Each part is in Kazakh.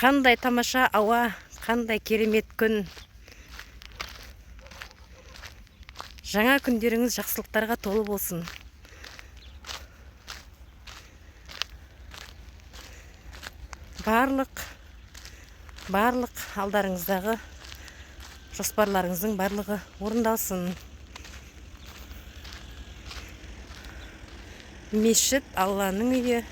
Қандай тамаша ауа, қандай керемет күн. Жаңа күндеріңіз жақсылықтарға толы болсын. Барлық алдарыңыздағы жоспарларыңыздың барлығы орындалсын. Мешіт Алланың үйі.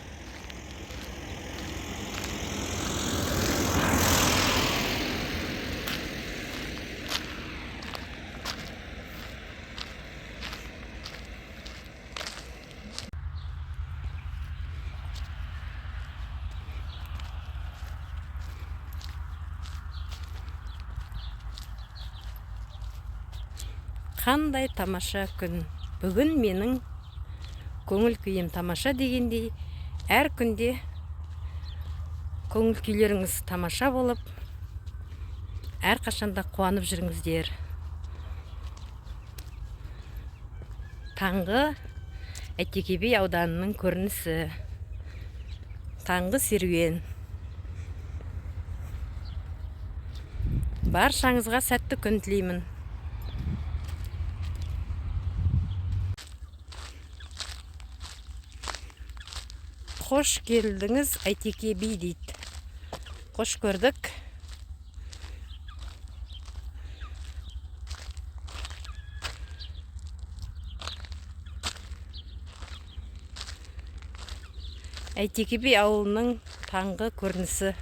Қандай тамаша күн. Бүгін менің көңіл күйім тамаша дегендей, әр күнде көңіл күйлеріңіз тамаша болып, әрқашанда қуанып жүріңіздер. Таңғы Әйтеке би ауданының көрінісі. Таңғы серуен. Баршаңызға сәтті күн тілеймін. Қош келдіңіз, Әйтеке би дейді. Қош көрдік. Әйтеке би ауылының таңғы көрінісі.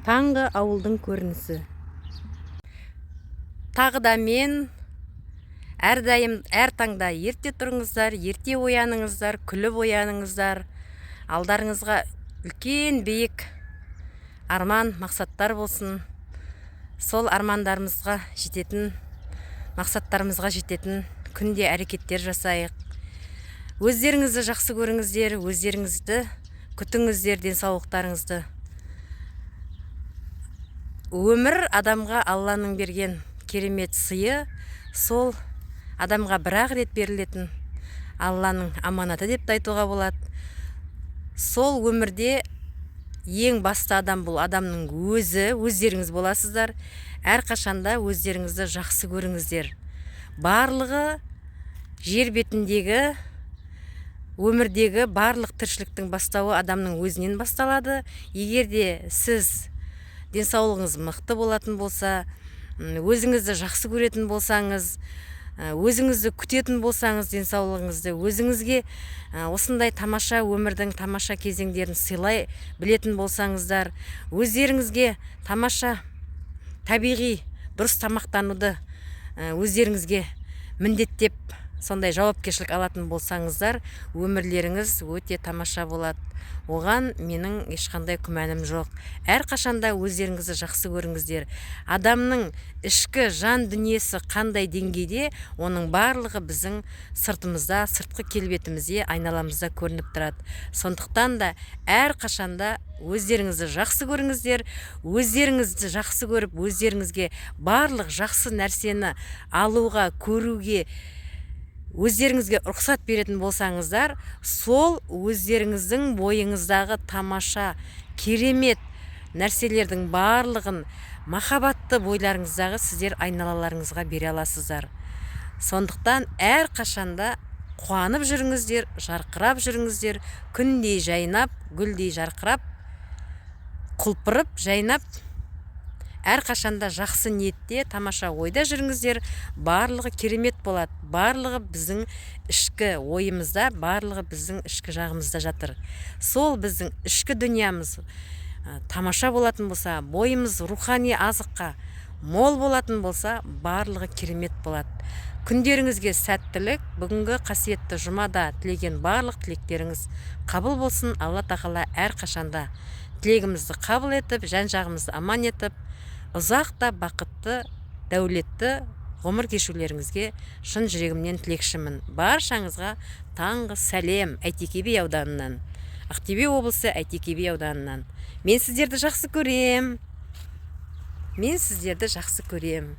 Таңғы ауылдың көрінісі. Тағы да мен әрдайым әр таңда ерте тұрыңыздар, ерте ояныңыздар, күліп ояныңыздар. Алдарыңызға үлкен биік арман, мақсаттар болсын. Сол армандарымызға жететін, мақсаттарымызға жететін күнде әрекеттер жасайық. Өздеріңізді жақсы көріңіздер, өздеріңізді күтіңіздер, денсаулықтарыңызды. Өмір адамға Алланың берген керемет сыйы, сол адамға бір-ақ рет берілетін Алланың аманаты деп те айтуға болады. Сол өмірде ең басты адам бұл адамның өзі, өздеріңіз боласыздар. Әрқашанда өздеріңізді жақсы көріңіздер. Барлығы жер бетіндегі өмірдегі барлық тіршіліктің бастауы адамның өзінен басталады. Егер де сіз денсаулығыңыз мықты болатын болса, өзіңізді жақсы көретін болсаңыз, өзіңізді күтетін болсаңыз, денсаулығыңызды өзіңізге осындай тамаша өмірдің тамаша кезеңдерін сыйлай білетін болсаңыздар, өздеріңізге тамаша табиғи дұрыс тамақтануды өздеріңізге міндеттеп сондай жауапкершілік алатын болсаңыздар, өмірлеріңіз өте тамаша болады. Оған менің ешқандай күмәнім жоқ. Әрқашанда өздеріңізді жақсы көріңіздер. Адамның ішкі жан дүниесі қандай деңгейде, оның барлығы біздің сыртымызда, сыртқы келбетімізде, айналамызда көрініп тұрады. Сондықтан да әрқашанда өздеріңізді жақсы көріңіздер, өздеріңізді жақсы көріп, өздеріңізге барлық жақсы нәрсені алуға, көруге өздеріңізге рұқсат беретін болсаңыздар, сол өздеріңіздің бойыңыздағы тамаша, керемет нәрселердің барлығын махаббатты бойларыңыздағы сіздер айналаларыңызға бере аласыздар. Сондықтан әрқашанда қуанып жүріңіздер, жарқырап жүріңіздер, күндей жайнап, гүлдей жарқырап Құлпырып, жайнап, әрқашанда жақсы ниетте, тамаша ойда жүріңіздер. Барлығы керемет болады. Барлығы біздің ішкі ойымызда, барлығы біздің ішкі жағымызда жатыр. Сол біздің ішкі дүниямыз тамаша болатын болса, бойымыз рухани азыққа мол болатын болса, барлығы керемет болады. Күндеріңізге сәттілік! Бүгінгі қасиетті жұмада тілеген барлық тілектеріңіз қабыл болсын. Алла Тағала әрқашанда тілегімізді қабыл етіп, жан жағымызды аман етіп, ұзақ та бақытты, дәулетті ғұмыр кешулеріңізге шын жүрегімнен тілекшімін. Баршаңызға таңғы сәлем Әйтеке би ауданынан, Ақтөбе облысы, Әйтеке би ауданынан. Мен сіздерді жақсы көрем, мен сіздерді жақсы көрем.